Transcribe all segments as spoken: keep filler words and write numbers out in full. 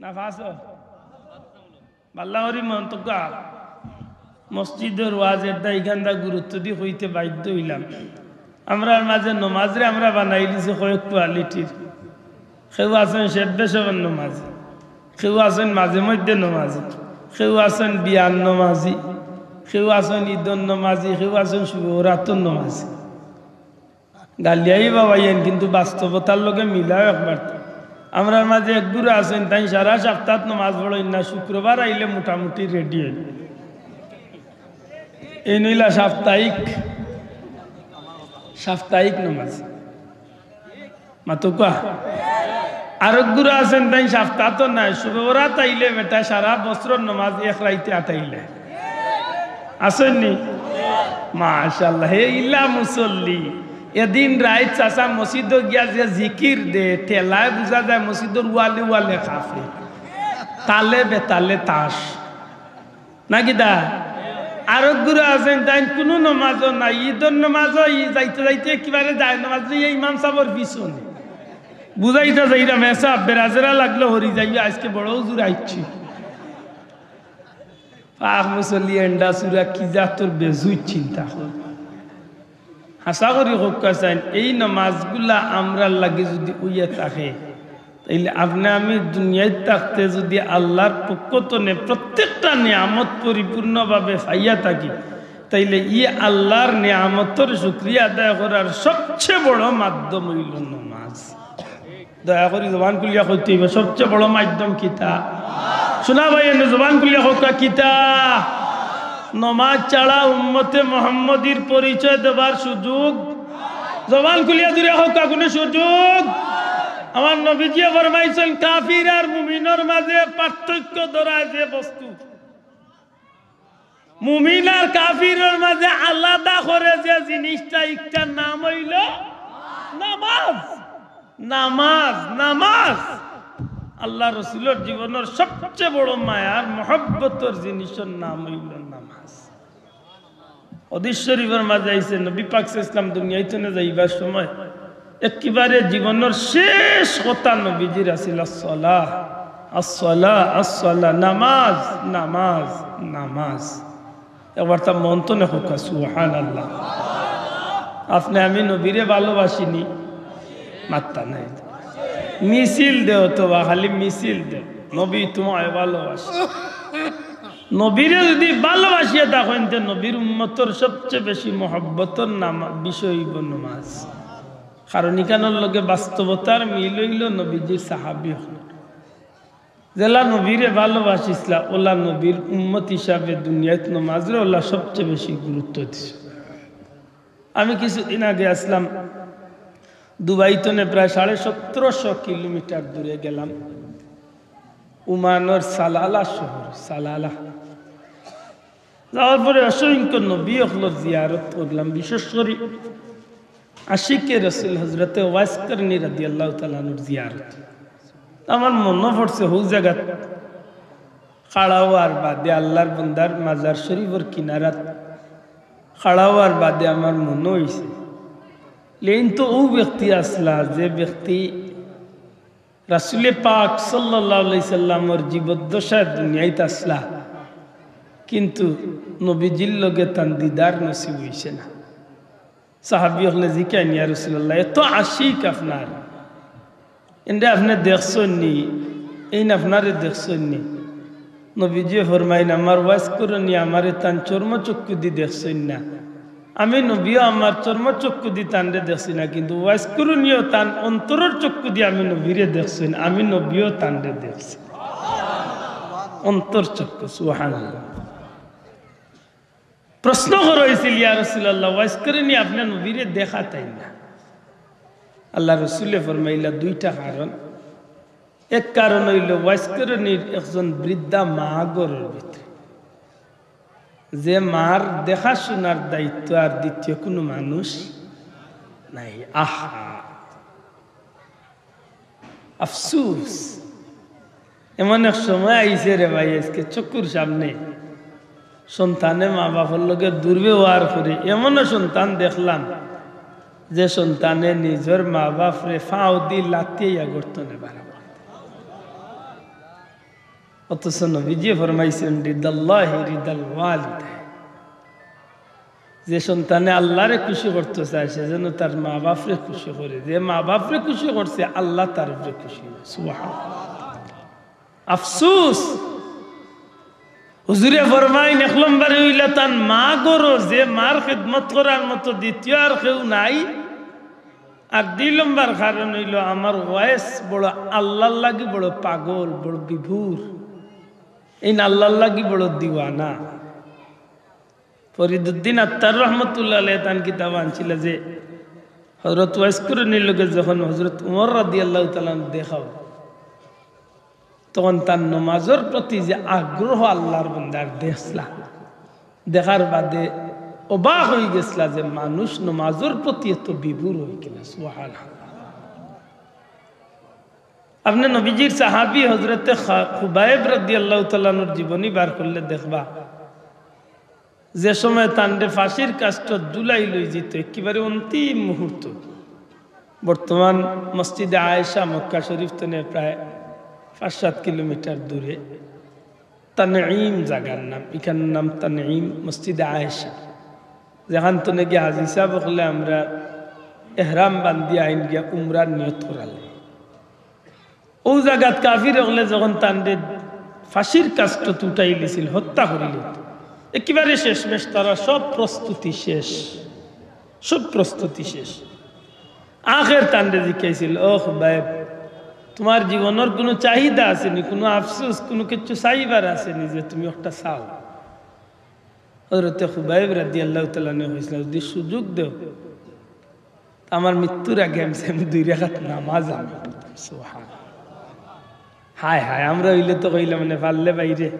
না ফাঁসো? বাল্লা করি মন তো গা। মসজিদর ওয়াজের দা ইখানদা গুরুত্ব দি কইতে বাধ্য অইলাম। আমরার মাঝে নমাজরে আমরা বানাই দিছি কয়েক কোয়ালিটির। কেউ আছইন শেষ বেশবর নমাজি, কেউ আছইন মাঝে মধ্যে নমাজি, কেউ আছইন বিয়ার নমাজি, কেউ আছইন ইদর নমাজি, কেউ আছইন শুভ রাতর নমাজি। গালিয়াই বাবাইয়েন, কিন্তু বাস্তবতার লগে মিলাও একবার তো। আমরার মাঝে এক গুরু আছইন, তাইন সারা সপ্তাহ নমাজ পড়ইন না, শুক্রবার আইলে মোটামুটি রেডি অইন। এই নইলা সাপ্তাহিক, সাপ্তাহিক নমাজ। মাতুকা। আরক গুরু আছইন, তাইন সপ্তাহ তো নাই, শুভ রাত আইলে বেটা সারা বছরর নমাজ এক রাইতে আটাইলে। আছইন নি? মাশাআল্লাহ, হে ইলা মুসল্লি। এদিন রাইত চাচা মসজিদো গিয়া যে জিকির দে, ঠেলায় বুঝা যায় মসজিদর ওয়ালে ওয়ালে কাফে। তালে বেতালে তাস। না কিতা? আরক গুরু আছইন, তাইন কুনু নমাজও নাই, ইদর নমাজও ই যাইতে যাইতে একেবারে যায় নমাজ লইয়া ইমাম সাবর পিছনে। বুঝাইতা যাইরাম, এসা বেরাজেরা লাগলো হরি যাইবে, আইজকে বড় হুজুর আইছি। পাক মুসল্লি এন্ডা চুরা কি জাতর বেজুইত চিন্তা কর। হাছা করি কউক্কা চাইন, এই নমাজগুলা আমরার লাগি যুদি অইয়া থাকে, তাইলে আপনে আমি দুনিয়াত থাকতে যুদি আল্লার পক্ষ তনে প্রত্যেকটা নিয়ামত পরিপূর্ণভাবে পাইয়া থাকি, তাইলে ই আল্লার নিয়ামতর শুকরিয়া আদায় করার সবচেয়ে বড় মাধ্যম অইলো নমাজ। দয়া করি জবান খুলিয়া কইতে অইবো, সবচেয়ে বড় মাধ্যম কিতা? শুনা ভাই, এনে জবান খুলিয়া কউক্কা কিতা? নমাজ ছাড়া উম্মতে মোহাম্মদীর পরিচয় দেবার সুযোগ। জবান খুলিয়া জুরে কউক্কা, কুনু সুযোগ? আমার নবীজিয়ে ফরমাইছইন, কাফির আর মুমিনর মাঝে পার্থক্য ধরায় যে বস্তু, মুমিন আর কাফিরর মাঝে আলাদা করে যে জিনিসটা, ইটার নাম অইলো নামাজ। নামাজ, নামাজ। আল্লার রসুলর জীবনর সবচেয়ে বড় মায়ার মহব্বতর জিনিসর নাম অইলো নামাজ। হাদিস শরীফর মাঝে আইছে, নবী পাক সাল্লাল্লাহু আলাইহি ওয়াসাল্লাম দুনিয়া তনে যাইবার সময় একেবারে জীবনর শেষ কথা নবীজির আছিল, "আসসালাহ, আসসালাহ, আসসালাহ, নামাজ, নামাজ, নামাজ।" একবার তা মন তনে কউক্কা, সুবহানাল্লাহ। আপনে আমি নবীরে ভালোবাসি নি? মাত্তা নাই। মিছিল দেও তো বা, খালি মিছিল দেও, নবী তুমায় ভালোবাসি। নবীরে যুদি ভালোবাসিয়া থাকইন, তে নবীর উম্মতর সবচেয়ে বেশি মহব্বতর নাম, বিষয় অইবো নমাজ। কারণ ইখানর লগে বাস্তবতার মিল অইলো নবীজির সাহাবী অকল। যেলা নবীরে ভালোবাসিছলা, ওলা নবীর উম্মত হিসাবে দুনিয়াত নমাজরে ওলা সবচেয়ে বেশি গুরুত্ব দিছে। আমি কিছুদিন আগে আছলাম দুবাই তনে প্রায় সাড়ে সতেরোশো কিলোমিটার দূরে গেলাম, উমানর সালালা শহর, সালালা। যাওয়ার পরে অসংখ্য নবী অকলর জিয়ারত করলাম, বিশেষ করি আশিকে রসুল হজরতে ওয়াইস করনী রাদিয়াল্লাহু তাআলা আনহুর জিয়ারত। আমার মনো পড়ছে, হউ জাগাত খাড়া অওয়ার বাদে, আল্লার বন্দার মাজার শরীফর কিনারাত খাড়া অওয়ার বাদে আমার মনো অইছে, লেইন তো অউ ব্যক্তি আছলা, যে ব্যক্তি রাসুলে পাক সাল্লাল্লাহু আলাইহি সাল্লামর জীবদ্দশায় দুনিয়াত আছলা, কিন্তু নবীজির লগে তান দিদার নসিব অইছে না। সাহাবী অকলে জিকাইন, "ইয়া রাসুলাল্লাহ, এত আশিক আপনার, এনরে আপনে দেখছইন নি? এইন আপনারে দেখছইন নি?" নবীজিয়ে ফরমাইন, "আমার ওয়াইস করনী আমারে তান চর্মচক্ষুদি দেখছইন না। আমি নবীও আমার চর্মচক্ষুদি তানরে দেখছি না, কিন্তু ওয়াইস করনীও তান অন্তরর চক্ষুদি আমি নবীরে দেখছইন, আমি নবীও তানরে দেখছি।" অন্তর চক্ষু, সুবহানাল্লাহ। প্রশ্ন করা অইছিল, "ইয়া রাসুলাল্লাহ, ওয়াইস করনী আপনে নবীরে দেখা তাইন না?" আল্লার রসুলে ফরমাইলা, দুইটা কারণ। এক কারণ অইলো, ওয়াইস করনীর একজন বৃদ্ধা মা ঘরর ভিতরে, যে মার দেখাশুনার দায়িত্ব আর দ্বিতীয় কুনু মানুষ নাই। আহা, আফসুস, এমন এক সময় আইছে রে ভাই, আইজকে চক্ষুর সামনে সন্তানে মা বাপর লগে দুর্ব্যবহার করে, এমনও সন্তান দেখলাম যে সন্তানে নিজর মা বাপরে ফাও দি লাথিয়া গর্তনে বাড়াবা। অথচ নবীজি ফরমাইছেন, "রিদাল্লাহি রিদাল ওয়ালিদাইন।" যে সন্তানে আল্লাহরে খুশি করতে চায়, সে যেন তার মা বাপরে খুশি করে। যে মা বাপরে খুশি করছে, আল্লাহ তার উপরে খুশি হয়। সুবহানাল্লাহ। আফসুস, হুজুরে ফরমাইন, এক নম্বরে অইলা তান মা গরো, যে মার খেদমত করার মতো দ্বিতীয় আর কেউ নাই। আর দুই নম্বর কারণ অইলো, আমার ওয়াইস বড় আল্লাহর লাগি বড় পাগল, বড় বিভোর। এইন আল্লাহর লাগি বড় দিওয়ানা। ফরিদুদ্দিন আত্তার রহমতুল্লাহ আলাইহি তান কিতাব আনছিলা যে হযরত ওয়াইস করনীর লগে যখন হযরত উমর রাদিয়াল্লাহু তাআলা আনহু দেখা অয়, তখন তার নমাজর প্রতি যে আগ্রহ আল্লাহর বান্দার দেখলা, দেখার বাদে অবাক অইগেছলা যে মানুষ নমাজর প্রতি এত বিভোর অয় কিনা। সুবহানাল্লাহ। আপনে নবীজির সাহাবী হযরতে খা-, খুবাইব রাদিয়াল্লাহু তাআলা আনহুর জীবনী বার করলে দেখবা, যে সময় তানরে ফাঁসির কাষ্ঠত ঝুলাই লই যিত, একেবারে অন্তিম মুহূর্ত। বর্তমান মসজিদে আয়েশা মক্কা শরীফ তনে প্রায় পাঁচ সাত কিলোমিটার দূরে। তানঈম জাগার নাম, ইখানর নাম তানঈম, মসজিদে আয়েশা, যেখান তনে গিয়া হাজি সাব অকলে আমরা এহরাম বান্ধিয়া আইন গিয়া উমরার নিয়ত করালে। অউ জাগাত কাফির অকলে যখন তানরে ফাঁসির কাষ্ঠত উঠাইলিছিল, হত্যা করিলিত, একেবারে শেষমেশ তারা সব প্রস্তুতি শেষ, সব প্রস্তুতি শেষ। আখের তানরে জিকাইছিল, "ও খুবাইব, তুমার জীবনর কুনু চাহিদা আছে নি, কুনু আফসোস, কুনু কিচ্ছু চাইবার আছে নি যে তুমি একটা চাও?" হযরতে খুবাইব রাদিয়াল্লাহু তাআলা আনহু কইছিলা, "যদি সুযোগ দেও, তে আমার মৃত্যুর আগে আমি, আমি দুই রাকাত নামাজ আমি।" সুবহান। হায় হায়, আমরা অইলে তো কইলাম, মানে, পারলে বাইরে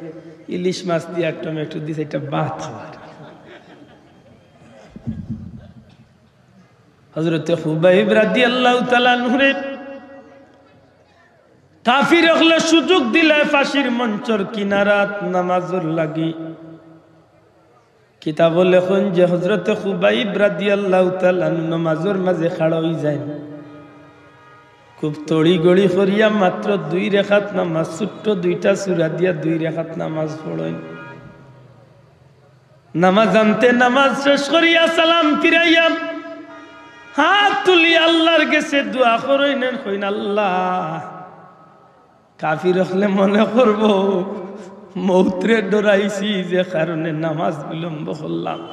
ইলিশ মাছ দিয়া টমেটো দিয়া একটা ভাত খাওয়ার। হযরতে খুবাইব রাদিয়াল্লাহু তাআলা আনহুরে কাফির অকলে সুযোগ দিলায় ফাঁসির মঞ্চর কিনারাত নামাজর লাগি। কিতাবো লেখইন যে হযরতে খুবাইব রাদিয়াল্লাহু তাআলা আনহু নামাজর মাঝে খাড়া অইযাইন। খুব তড়িগড়ি করিয়া মাত্র দুই রেখাত নামাজ, ছোট্ট দুইটা সূরা দিয়া দুই রেখাত নামাজ পড়ইন। নামাজ আনতে নামাজ শেষ করিয়া সালাম ফিরাইয়া হাত তুলি আল্লাহর গেছে দোয়া করইন, কইন, "আল্লাহ, কাফির অকলে মনে করবো মৌতরে ডরাইছি, যে কারণে নামাজ বিলম্ব করলাম।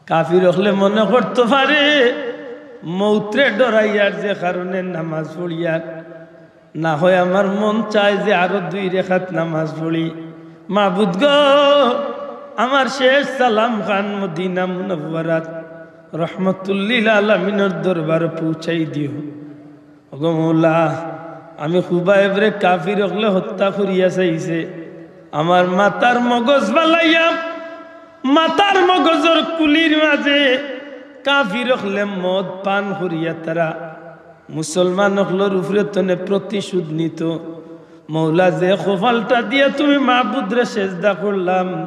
কাফির অকলে মনে করতো পারে মৌতরে ডরাইয়ার, যে কারণে নামাজ পড়িয়ার। না হয় আমার মন চায় যে আরো দুই রেখাত নামাজ পড়ি। মাবুদ গো, আমার শেষ সালাম খান মদিনা মুনাওয়ারাত রহমতুল্লিল আলামিনর দরবারো পৌঁছাই দিও।" ওগো মৌলা, আমি খুবাইবরে কাফির অকলে হত্যা করিয়া চাইছে। আমার মাথার মগজ ফালাইয়া, মাথার মগজর কুলির মাঝে কাফির অকলে মদ পান করিয়া তারা মুসলমান অকলর উপরে তনে প্রতিশোধ নিত। মৌলা, যে কপালটা দিয়া তুমি মাবুদরে সেজদা করলাম,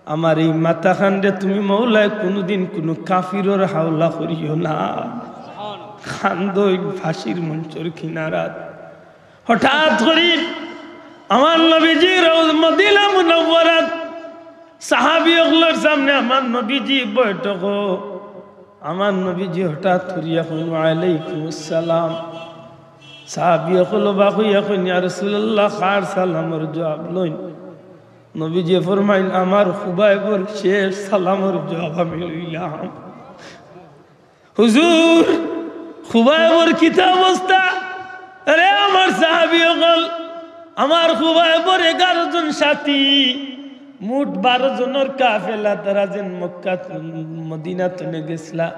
আমার এই মাথা খানরে তুমি মৌলায় কুনুদিন কুনু কাফিরর হাওলা করিও না। কান্দইন ফাঁসির মঞ্চর কিনারাত। হঠাৎ করি আমার নবীজি রওজ-, মদিনা মুনাওয়ারাত সাহাবী অকলর সামনে আমার নবীজি বৈঠক। আমার নবীজি হঠাৎ করিয়া কইন, "ওয়ালাইকুমুস সালাম।" সাহাবী অকল অবাক অইয়া কইন, "ইয়া রাসূলুল্লাহ, কার সালামর জবাব লইন?" নবীজি ফরমাইন, "আমার খুবাইবর শেষ সালামর জবাব আমি লইলাম।" হুজুর, খুবাইবর কিতা অবস্থা? আরে আমার সাহাবী অকল, আমার খুবাইবর এগারো জন সাথী, মোট বারো জনর কাফেলা, তারা যেন মক্কা মদিনা তনে গেছলা।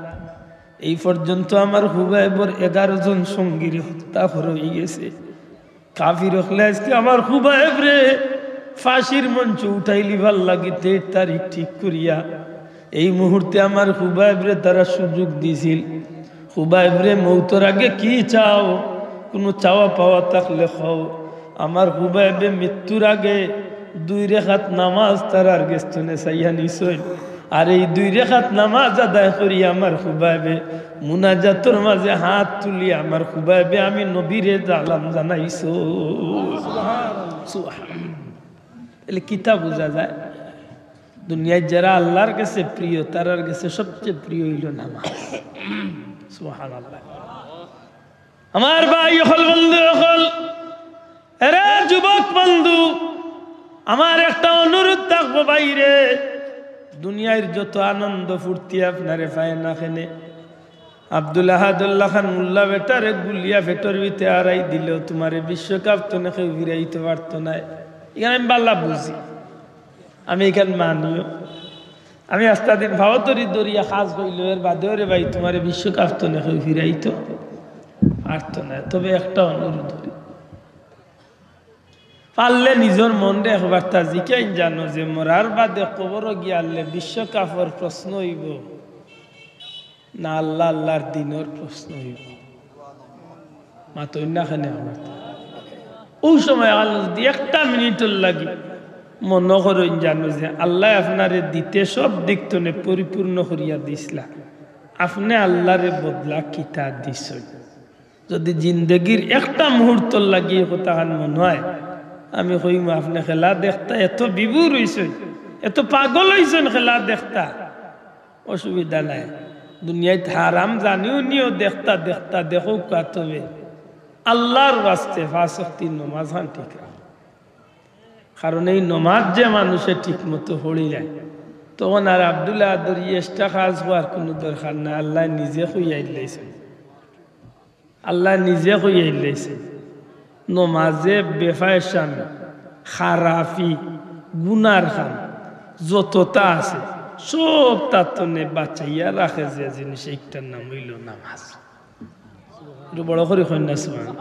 এই পর্যন্ত আমার খুবাইবর এগারো জন সঙ্গীরে হত্যা করা অইগেছে। কাফির অকলে আইজকে আমার খুবাইবরে ফাঁসির মঞ্চো উঠাইলিবার লাগি date তারিখ ঠিক করিয়া এই মুহূর্তে আমার খুবাইবরে তারা সুযোগ দিছিল। খুবাইবরে মৌতর আগে কি চাও, কুনু চাওয়া পাওয়া থাকলে কও। আমার খুবাইবে মৃত্যুর আগে দুই রেখাত নামাজ তারার গেছ তনে চাইয়া নিছইন। আর এই দুই রেখাত নামাজ আদায় করি আমার খুবাইবে মুনাজাতর মাঝে হাত তুলি আমার খুবাইবে আমি নবীরে সালাম জানাইছইন। সুবহান। তাইলে কিতা বুঝা যায়? দুনিয়াত যারা আল্লার গেছে প্রিয়, তারার গেছে সবচেয়ে প্রিয় অইলো নামাজ। সুবহানাল্লাহ। আমার ভাই অকল, বন্ধু অকল, এরে যুবক বন্ধু, আমার একটা অনুরোধ থাকবো ভাইরে, দুনিয়ার যত আনন্দ ফুর্তি আপনারে পায় না কেনে, আব্দুল আহাদর লাখান মোল্লা বেটারে গুলিয়া পেটর ভিতরে আড়াই দিলেও তুমারে বিশ্বকাপ তনে কেউ ফিরাইতো পারতো নায়। ইখান আমি ভালা বুঝি, আমি ইখান মানিও। আমি আস্তা দিন ফাও ধরি ধরিয়া কাজ করিলেও এর বাদেও রে ভাই তুমারে বিশ্বকাপ তনে কেউ ফিরাইতো পারতো নায়। তবে একটা অনুরোধ করি, পারলে নিজর মনরে একবারতা জিকাইন জানো যে মরার বাদে কবরো গিয়া আল্লে বিশ্বকাপর প্রশ্ন অইবো না আল্লা আল্লার দিনর প্রশ্ন অইবো? মাতইন না কেনে একবারতা? অউ সময় আল্লা যুদি একটা মিনিটর লাগি মনো করইন জানো যে আল্লায় আপনারে দিতে সব দিক তনে পরিপূর্ণ করিয়া দিছলা, আপনে আল্লারে বদলা কিতা দিছইন? যুদি জিন্দেগির একটা মুহূর্তর লাগি ই কথাখান মনো অয়, আমি কইমু, আপনে খেলা দেখতা এত বিভোর অইছইন, এত পাগল অইছইন খেলা দেখতা, অসুবিধা নাই। দুনিয়াত হারাম জানিও নিও দেখতা দেখতা দেখউক্কা, তবে আল্লার ওয়াস্তে পাঁচ ওয়াক্তর নমাজখান ঠিক রাখো। কারণ এই নমাজ যে মানুষে ঠিক মতো পড়ি যায়, তখন আর আব্দুল আহাদর extra কাজ করার কুনু দরকার নাই। আল্লায় নিজে কইয়া দিলাইছইন। আল্লায় নিজে কইয়া দিলাইছইন, নমাজে বেফায়েশামি, খারাপি, গুনার কাম যততা আছে, সবতা তনে বাচাইয়া রাখে যে জিনিস, এইটার নাম অইলো নামাজ। একটু বড় করি কইন না, সুবহান।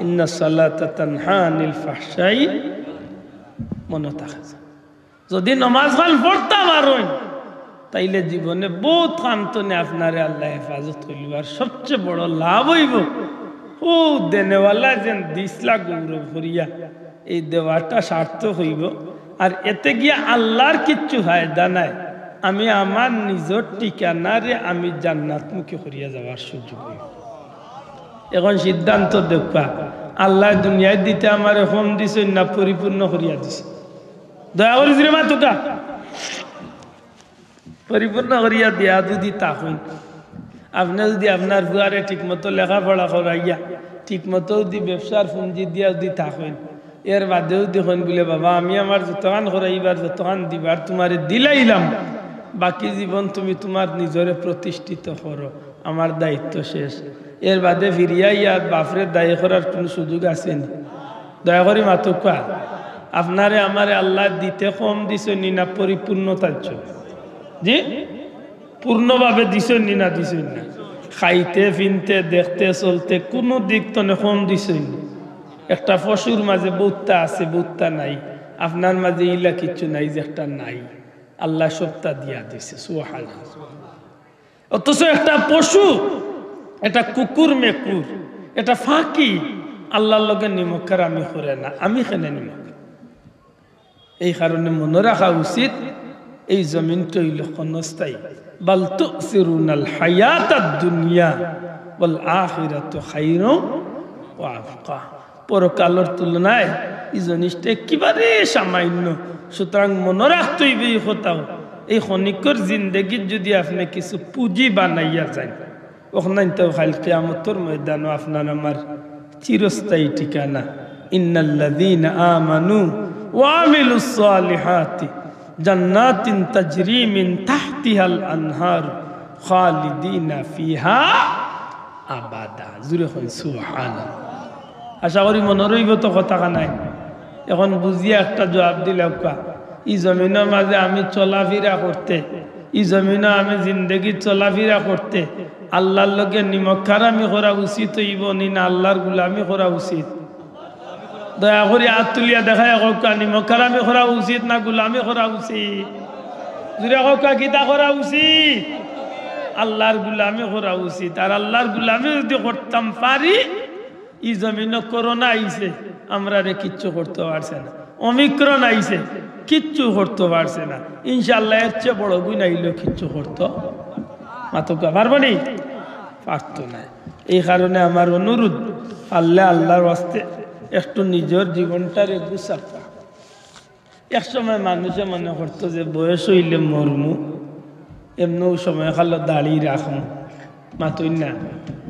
ইন্না সালাতা তানহা আনিল ফাহশাই, মনো থাকে যে যুদি নমাজখান পড়তা পারইন, তাইলে জীবনে বউত কাম তনে আপনারে আল্লায় হেফাজত করিলিবা। আর সবচেয়ে বড় লাভ অইবো, অউ দেনেওয়ালায় যেন দিছলা গৌরব করিয়া, এই দেওয়াটা সার্থক অইবো। আর এতে গিয়া আল্লার কিচ্ছু ফায়দা নাই, আমি আমার নিজর ঠিকানারে আমি জান্নাতমুখী করিয়া যাওয়ার সুযোগ অইবো। এখন সিদ্ধান্ত দেউক্কা, আল্লায় দুনিয়াত দিতে আমারে কম দিছইন না পরিপূর্ণ করিয়া দিছইন? দয়া করি জুরে মাতউক্কা। পরিপূর্ণ করিয়া দিয়া যুদি থাকইন, আপনে যুদি আপনার ফুয়ারে ঠিকমতো লেখাপড়া করাইয়া, ঠিকমতো যুদি ব্যবসার পুঞ্জি দিয়া যুদি থাকইন, এর বাদে যুদি কইন বুলে, "বাবা, আমি আমার যতখান করাইবার, যতখান দিবার তুমারে দিলাইলাম, বাকি জীবন তুমি তুমার নিজরে প্রতিষ্ঠিত করো, আমার দায়িত্ব শেষ।" এর বাদে ফিরিয়া ইয়া বাফরে দায়ী করার কুনু সুযোগ আছে নি? দয়া করি মাতউক্কা, আপনারে আমারে আল্লায় দিতে কম দিছইন নি না পরিপূর্ণতা দিছইন? জি, পূর্ণভাবে দিছইন নি না দিছইন না? খাইতে, ফিনতে, দেখতে, চলতে কুনু দিক তনে কম দিছইন নি? একটা পশুর মাঝে বউততা আছে, বউততা নাই, আপনার মাঝে ইলা কিচ্ছু নাই যে একটা নাই, আল্লায় সবতা দিয়া দিছে। সুবহানাল্লাহ। অথচ একটা পশু, একটা কুকুর মেকুর, একটা ফাকি আল্লার লগে নিমকহারামি করে না, আমি কেনে নিমক? এই কারণে মনো রাখা উচিত, এই জমিনটা অইলো ক্ষণস্থায়ী। বাল তুসিরুনাল হায়াতাদ দুনিয়া ওয়াল আখিরাতু খায়রুন ওয়া আবকা। পরকালর তুলনায় ই জিনিসটা একেবারে সামান্য। সুতরাং মনো রাখতে অইবো ই কথাও, এই ক্ষণিকর জিন্দেগিত যুদি আপনে কিছু পুঁজি বানাইয়া যাইন, অখানটাউ কাইল কিয়ামতর ময়দানো আপনার আমার চিরস্থায়ী ঠিকানা। ইন্নাল্লাযীনা আমানু ওয়া আমিলুস সালিহাতি জান্নাতিন তাজরি মিন তাহতিহাল আনহার খালিদিনা ফিহা আবাদা। জুরে কইন সুবহানাল্লাহ। আশা করি মনো রইবো তো কথাখান। এখন বুঝিয়া একটা জুয়াপ দিলাউক্কা। ই জমিনর মাঝে আমি চলাফিরা করতে, ই জমিনো আমি জিন্দেগি চলাফিরা করতে আল্লার লগে নিমকহারামি করা উচিত অইবো নি না আল্লার গুলামি করা উচিত? দয়া করি আত তুলিয়া দেখাইয়া কউক্কা, নিমকহারামি করা উচিত না গুলামি করা উচিত? জুরে কউক্কা, কিতা করা উচিত? আল্লার গুলামি করা উচিত। আর আল্লার গুলামি যুদি করতাম পারি, ই জমিনো করোনা আইছে, আমরারে কিচ্ছু করতো পারছে না। ওমিক্রন আইছে, কিচ্ছু করতো পারছে না। ইনশাআল্লাহ, এর চেয়ে বড় গুইন আইলেও কিচ্ছু করতো, মাতউক্কা, পারবো নি? পারতো নায়। এই কারণে আমার অনুরোধ, পারলে আল্লার ওয়াস্তে একটু নিজর জীবনটারে গুছাতা। এক সময় মানুষে মনে করতো যে বয়স অইলে মরমু, এমনেও সময় খালো দাড়ি রাখমু, মাতইন না।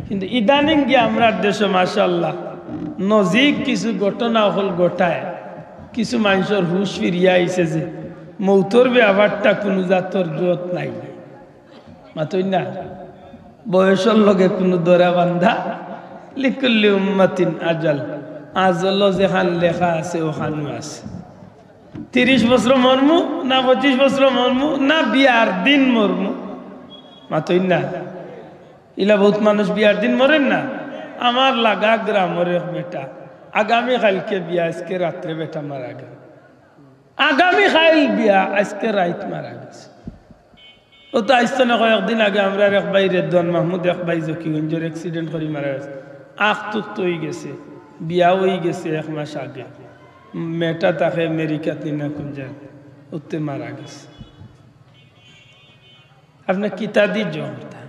কিন্তু ইদানিং গিয়া আমরার দেশো মাশাআল্লাহ নজিক কিছু ঘটনা অকল ঘটায়, কিছু মানষর হুশ ফিরিয়া আইছে যে মৌতর ব্যাপারটা কুনু জাতর জোত নাই। মাতইন না, বয়সর লগে কুনু ধরা বান্ধা, লিকুল্লি উম্মাতিন আজাল, আজলো যেখান লেখা আছে অখানউ আছে। তিরিশ বছর মরমু না পঁচিশ বছর মরমু না বিয়ার দিন মরমু, মাতইন না। ইলা বউত মানুষ বিয়ার দিন মরের না। আমার লাগা গ্রামর এক বেটা, আগামী কাইলকে বিয়া, আইজকে রাত্রে বেটা মারা গেল। আগামী কাইল বিয়া, আইজকে রাইত মারা গেছে। অউ তো আইজ থনে কয়েকদিন আগে আমরার এক ভাই রেদওয়ান মাহমুদ, এক ভাই জকিগঞ্জর accident করি মারা গেছে। আখ তুক্ত অইগেছে, বিয়া অইগেছে এক মাস আগে। মেয়েটা থাকে আমেরিকাত নি না কুন জাগাত, অতে মারা গেছে। আপনে কিতা দি জবাব দেইতা?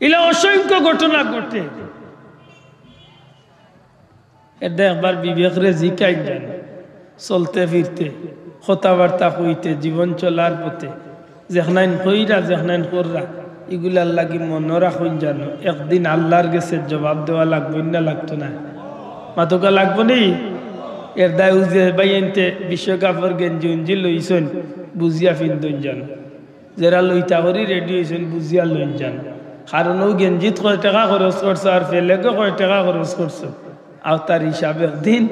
ইলা অসংখ্য ঘটনা ঘটে। এরদায় একবার বিবেকরে জিকাইন যানো, চলতে ফিরতে, কথাবার্তা কইতে, জীবন চলার পথে, যেখানাইন কইরা, যেখানাইন কররা, ইগুলার লাগি মনো রাখইন যানো, একদিন আল্লার গেছে জবাব দেওয়া লাগবো না, লাগতো না? মাতউক্কা, লাগবো নি? এরদায় অউ যে ভাইয়াইন্তে বিশ্বকাপর গেঞ্জি উঞ্জি লইছইন, বুঝিয়া ফিন্দইন যানো। যেরা লইতা করি ready অইছইন, বুঝিয়া লইন যানো। কারণ অউ গেঞ্জিত কয় টেকা খরচ করছো আর ফেলেগো কয় টেকা খরচ করছো, অতার হিসাব একদিন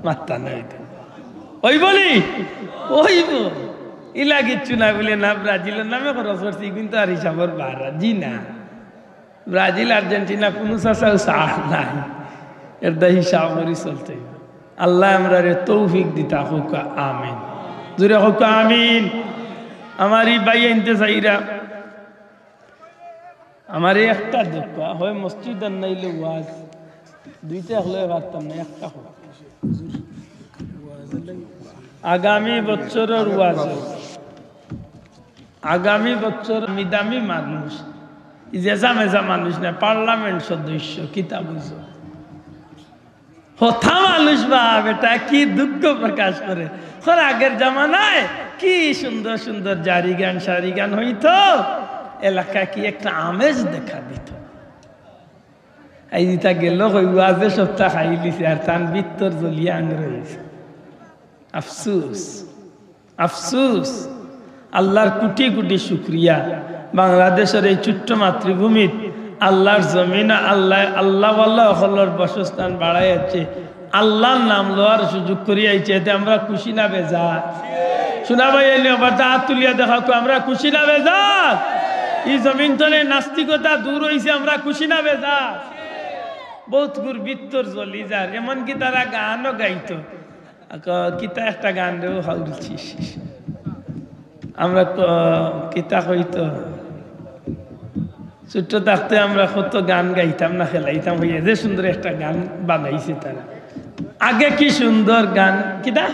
মাততা নায়। অইবো নি? অইবো। ইলা কিচ্ছু নায় বুলে না, ব্রাজিলর নামে খরচ করছি, কিন্তু আর হিসাবর বারা। জি না। ব্রাজিল, আর্জেন্টিনা কুনু চাচাউ চার নাই। এরদায় হিসাব করি চলতে অইবো। আল্লায় আমরারে তৌফিক দিতা, কউক্কা আমিন। জোরে কউক্কা আমিন। আমার ই ভাইয়াইন্তে চাইরা, আমার এই একটা দুঃখ, হয় মসজিদ আর নাইলে ওয়াজ, দুইটা একলগে পারতাম না, একটা হোক। আগামী বছরর ওয়াজ, আগামী বছর আমি দামি মানুষ, ই যে জামেজা মানুষ না, parliament সদস্য, কিতা বুঝো? হতা মানুষ বা বেটা কি দুঃখ প্রকাশ করে। কর আগের জামানায় কি সুন্দর সুন্দর জারি গান, সারি গান হইতো, এলাকায় কি একটা আমেজ দেখা দিত। এই যেটা গেল, ওই ওয়াজে সপ্তাহ খাইলিছে, আর তান ভিতর জ্বলিয়া আঙ রইছে। আফসুস, আফসুস। আল্লার কুটি কুটি শুকরিয়া, বাংলাদেশর এই ছোট্ট মাতৃভূমিত আল্লার জমিন, আল্লায়, আল্লাওয়ালা অকলর বাসস্থান বাড়াইয়া আইছে, আল্লার নাম লওয়ার সুযোগ করি আইছে, এতে আমরা খুশি না বেজার? শুনা ভাই, এনে আবার তা হাত তুলিয়া দেখাউক্কা, আমরা খুশি না বেজার? ই জমিন তনে নাস্তিকতা দূর অইছে, আমরা খুশি না বেজার? বউতগুর ভিতর জ্বলি যার, এমনকি তারা গানও গাইতো। আক-, কিতা একটা গান রে, হাউলছি। আমরা ক-, কিতা কইতো, ছোট্ট থাকতে আমরা কত গান গাইতাম না, খেলাইতাম, হইয়া যে সুন্দর একটা গান বানাইছে তারা। আগে কি সুন্দর গান, কিতা?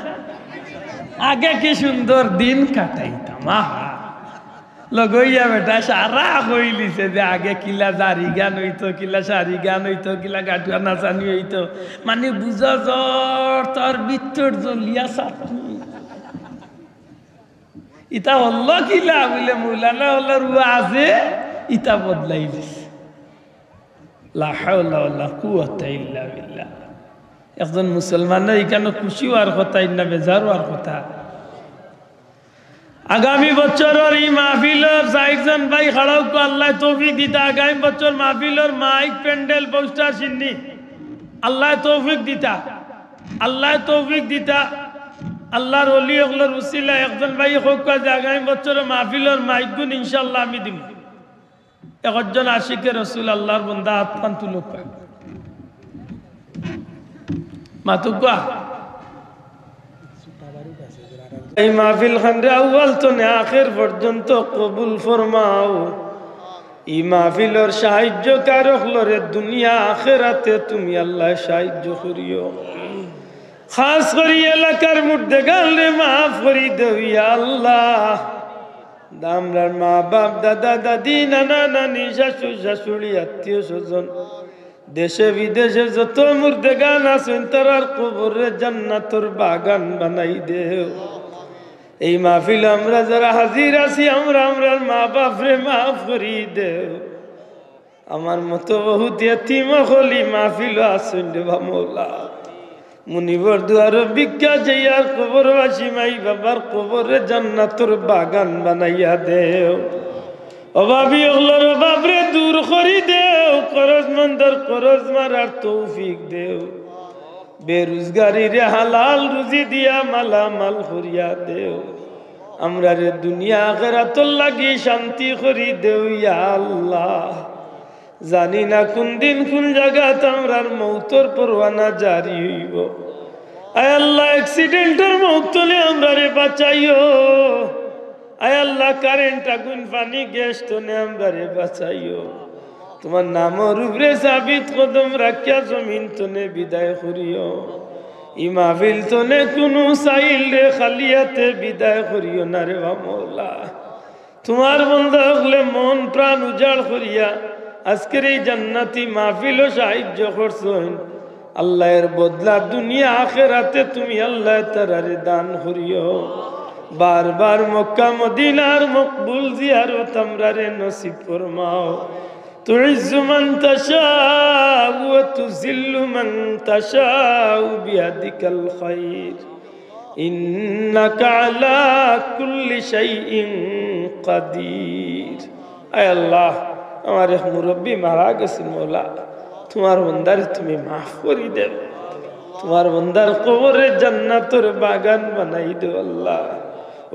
আগে কি সুন্দর দিন কাটাইতাম, আহা। লগইয়া বেটা সারা কইলিছে যে আগে কিলা জারি গান অইতো, কিলা সারি গান অইতো, কিলা গাটুয়া নাচানি অইতো। মানে বুঝা যার তার ভিতর জ্বলিয়া ছাতনি। ইতা অইলো কিলা বুলে মৌলানা অকলর ওয়াজে ইতা বদলাই দিছে। লা হাওলা ওয়ালা কুওয়াতা ইল্লা বিল্লাহ। একজন মুসলমানর ইখানো খুশি অওয়ার কথা, ইন্না বেজার অওয়ার কথা। আগামী বছরর ই মাহফিলর চাইরজন ভাই খাড়া অউক্কা, আল্লায় তৌফিক দিতা। আগামী বছর মাহফিলর মাইক, প্যান্ডেল, পোস্টার, সিন্নি আল্লায় তৌফিক দিতা, আল্লায় তৌফিক দিতা। আল্লার ওলি অকলর উসিলায় একজন ভাই কউক্কা যে আগামী বছরর মাহফিলর মাইকগুন ইনশাআল্লাহ আমি দিমু। একজন আশিকে রসুল আল্লার বন্দা আতখান তুলউক্কা। মাতউক্কা। এই মাহফিল খানরে আউয়াল তনে আখের পর্যন্ত কবুল ফরমাও। ই মাহফিলর সাহায্যকার অকলরে দুনিয়া আখেরাতে তুমি আল্লায় সাহায্য করিও। খাস করি এলাকার মুর্দেগানরে মাফ করি দেও, ইয়া আল্লাহ। আমরার মা বাপ, দাদা দাদি, নানা নানি, শাশু শাশুড়ি, আত্মীয় স্বজন, দেশে বিদেশে যত মুর্দেগান আছইন, তারার কবররে জান্নাতর বাগান বানাই দেও। এই মাহফিলো আমরা যারা হাজির আছি, আমরা আমরার মা বাপরে মাফ করি দেও। আমার মতো বহুত এতিম অকল ই মাহফিলো আছইন রে বা মৌলা। মুনিবর দুয়ারো ভিক্ষা চাইয়ার কবরবাসী মাই বাবার কবররে জান্নাতর বাগান বানাইয়া দেও। অভাবী অকলর অভাবরে দূর করি দেও, করজমন্দর করজ মারার তৌফিক দেও। বেরুজগারিরে হালাল রুজি দিয়া মালামাল করিয়া দেও। আমরারে দুনিয়া আখেরাতর লাগি শান্তি করি দেও ইয়া আল্লাহ। জানি না কুন দিন কুন জাগাত আমরার মৌতর পরওয়ানা জারি অইবো। আয় আল্লাহ, accident-র মৌত তনে আমরারে বাঁচাইও। আয় আল্লাহ, কারেন্ট, আগুন, পানি, গ্যাস তনে আমরারে বাঁচাইও। তুমার নামর উপরে সাবিত কদম রাখিয়া জমিন তনে বিদায় করিও। ই মাহফিল তনে কুনু সাইলরে খালি আতে বিদায় করিও না রে বা মৌলা। তুমার বন্দা অকলে মন প্রাণ উজাড় করিয়া আজকের এই জান্নাতি মাহফিলো সাহায্য করছইন। আল্লাহ, এর বদলা দুনিয়া আখেরাতে তুমি আল্লাহ তারারে দান করিও। বারবার মক্কা মদিনার মকবুল জিয়ারত আমরারে নসিব ফরমাও। تعز من تشاء وتذل من تشاء بيدك الخير إنك على كل شيء قدير। আয় আল্লাহ, আমার এক মুরব্বি মারা গেছে মৌলা, তুমার বন্দারে তুমি মাফ করি দেও, তুমার বন্দার কবররে জান্নাতর বাগান বানাই দেও আল্লাহ।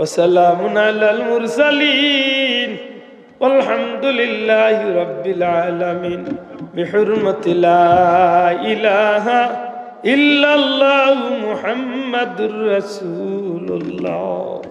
وسلام على المرسلين والحمد لله رب العالمين بحرمة لا إله إلا الله محمد رسول الله।